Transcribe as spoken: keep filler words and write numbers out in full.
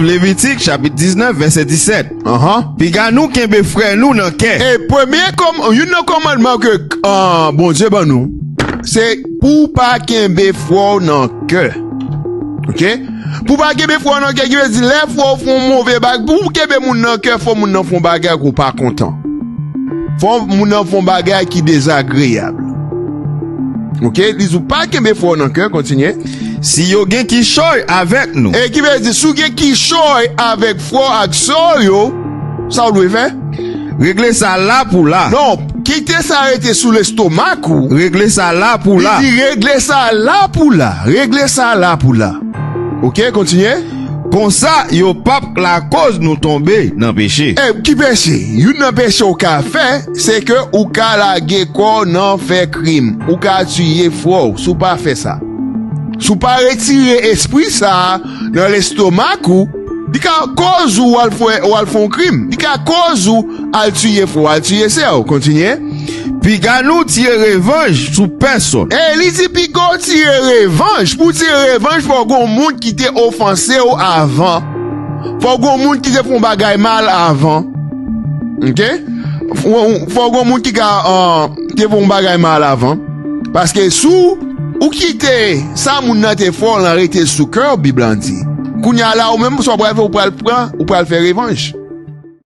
Levitik chapit diznèf vèsè disèt. Anhan. Piga nou kenbe frè nou nan kè. E premye kòm, youn nan kòmandman ke ah, Bondye ban nou, se pou w pa kenbe frè w nan kè. Oke? Pou w pa kenbe frè w nan kè, ki vle di lè frè w fè yon move bagay, pou w kenbe moun nan kè, fò moun nan fè yon bagay ke w pa kontan. Fò moun nan fè yon bagay ki dezagreyab. Oke? Li di w pa kenbe frè w nan kè, kontinye. Si yo gen kichòy avèk nou. E ki vle di, si w gen kichòy avèk frè w ak sè w yo, sa w dwe fè? Regle sa la pou la. Non, kite sa rete sou lestomak ou. Regle sa la pou la. Li di regle sa la pou la. Regle sa la pou la. Oke, kontinye. Konsa, yo p ap lakoz nou tonbe nan peche. E ki peche? Youn nan peche w ka fè, se ke ou ka lage kò w nan fè krim. Ou ka tiye frè w, si w pa fè sa. Si w pa retire espri sa a nan lestomak ou, li ka koz ou al fè, ou al fè yon krim. Li ka koz ou al tiye frè w, al tiye sè w. Kontinye. Piga nou tire revanj sou pèsonn. E li di piga w tire revanj. Pou w tire revanj, fò gen yon moun ki te ofanse w avan. Fò gen yon moun ki te fè yon bagay mal avan. Oke? Fò, fò gen yon moun ki ka ah, te fè yon bagay mal avan. Paske si w, ou kite sa moun nan te fè w lan rete sou kè w, Bib lan di. Kounye a la, ou menm, sa w pral fè, ou pral pran, ou pral fè revanj.